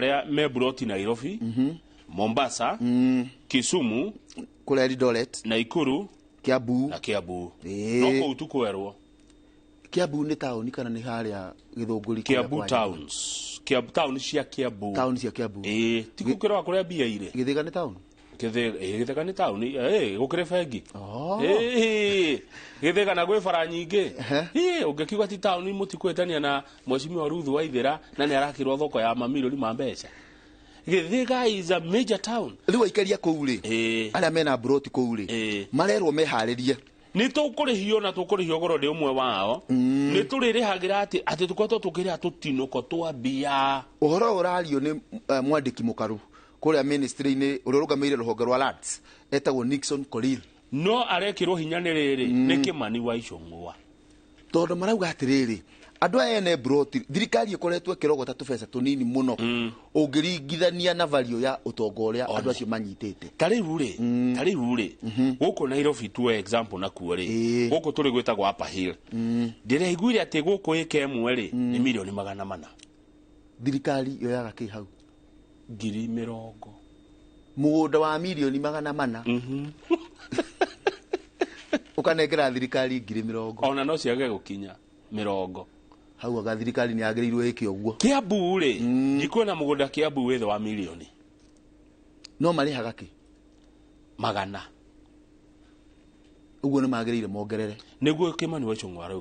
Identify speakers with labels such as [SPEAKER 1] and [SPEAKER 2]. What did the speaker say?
[SPEAKER 1] Arĩa me buroti Nairobi, Mombasa, Kisumu,
[SPEAKER 2] kũrĩa Eldoret,
[SPEAKER 1] Naikuru
[SPEAKER 2] Kiambu
[SPEAKER 1] na Kiambu.
[SPEAKER 2] Ĩĩ.
[SPEAKER 1] No kũu tu kwerwo.
[SPEAKER 2] Kiambu nĩ taũni kana nĩ harĩa Gĩthũngũri kũrĩa
[SPEAKER 1] Kiambu
[SPEAKER 2] kwa-
[SPEAKER 1] towns, Kiambu town cia Kiambu.
[SPEAKER 2] Taũni cia Kiambu.
[SPEAKER 1] Ĩĩ, ti gũkĩrora kũrĩa mbia irĩ.
[SPEAKER 2] Gĩthĩga nĩ taũni.
[SPEAKER 1] Gĩthĩga nĩ taũni, ĩĩ, gũkĩrĩ bengi.
[SPEAKER 2] Oh.
[SPEAKER 1] Ĩĩ, Gĩthĩga na gwĩ bara nyingĩ.
[SPEAKER 2] Ehe.
[SPEAKER 1] Ĩĩ, ũngĩkiuga ti taũni mũtikwĩtania na Mheshimiwa Ruth Waithĩra na nĩ arakĩrwo thoko ya mamirioni ma mbeca. Gĩthĩga is a major town.
[SPEAKER 2] Rĩu aikaria kũu rĩ, arĩa mena mburoti kũu rĩ, marerwo meharĩrie.
[SPEAKER 1] Nĩ tũkũrĩhio na tũkũrĩhio goro ndĩ ũmwe wao. Nĩ tũrĩrĩhagĩra atĩ tũkoretwo tũkĩrĩha tũtinũko twa mbia.
[SPEAKER 2] Ũhoro ũyũ ũrario nĩ mwandĩki mũkaru kũrĩa ministry-inĩ ũrĩa ũrũgamĩrĩire rũhonge rwa lands etagwo Nixon Korir.
[SPEAKER 1] No arekĩrwo hinya nĩ rĩrĩ nĩ Kĩmani wa Icũng'wa.
[SPEAKER 2] Tondũ marauga atĩrĩrĩ, andũ aya ene mburoti thirikari ĩkoretwo ĩkĩrogota tũbeca tũnini mũno ũngĩringithania na value ya ũtonga ũrĩa andũ acio manyitĩte.
[SPEAKER 1] Ta rĩu rĩ gũkũ Nairobi, tuoe example nakuo rĩ, gũkũ tũrĩ gwĩtagwo Upper Hill, ndĩraiguire atĩ gũkũ ĩka ĩmwe rĩ nĩ mirioni 400.
[SPEAKER 2] Thirikari yoyaga kĩ hau?
[SPEAKER 1] 20,000.
[SPEAKER 2] Mũgũnda wa mirioni 400 ũkanengera thirikari 20,000.
[SPEAKER 1] Ona no ciage gũkinya 20.
[SPEAKER 2] Hau aga thirikari nĩ yagĩrĩirwo ĩke ũguo.
[SPEAKER 1] Kiambu rĩ, ndikuona mũgũnda Kiambu wĩ thĩ wa mirioni.
[SPEAKER 2] No marĩhaga kĩ?
[SPEAKER 1] Magana.
[SPEAKER 2] Ũguo nĩ magĩrĩire mongerere.
[SPEAKER 1] Nĩguo Kĩmani wa Icũng'wa arauga.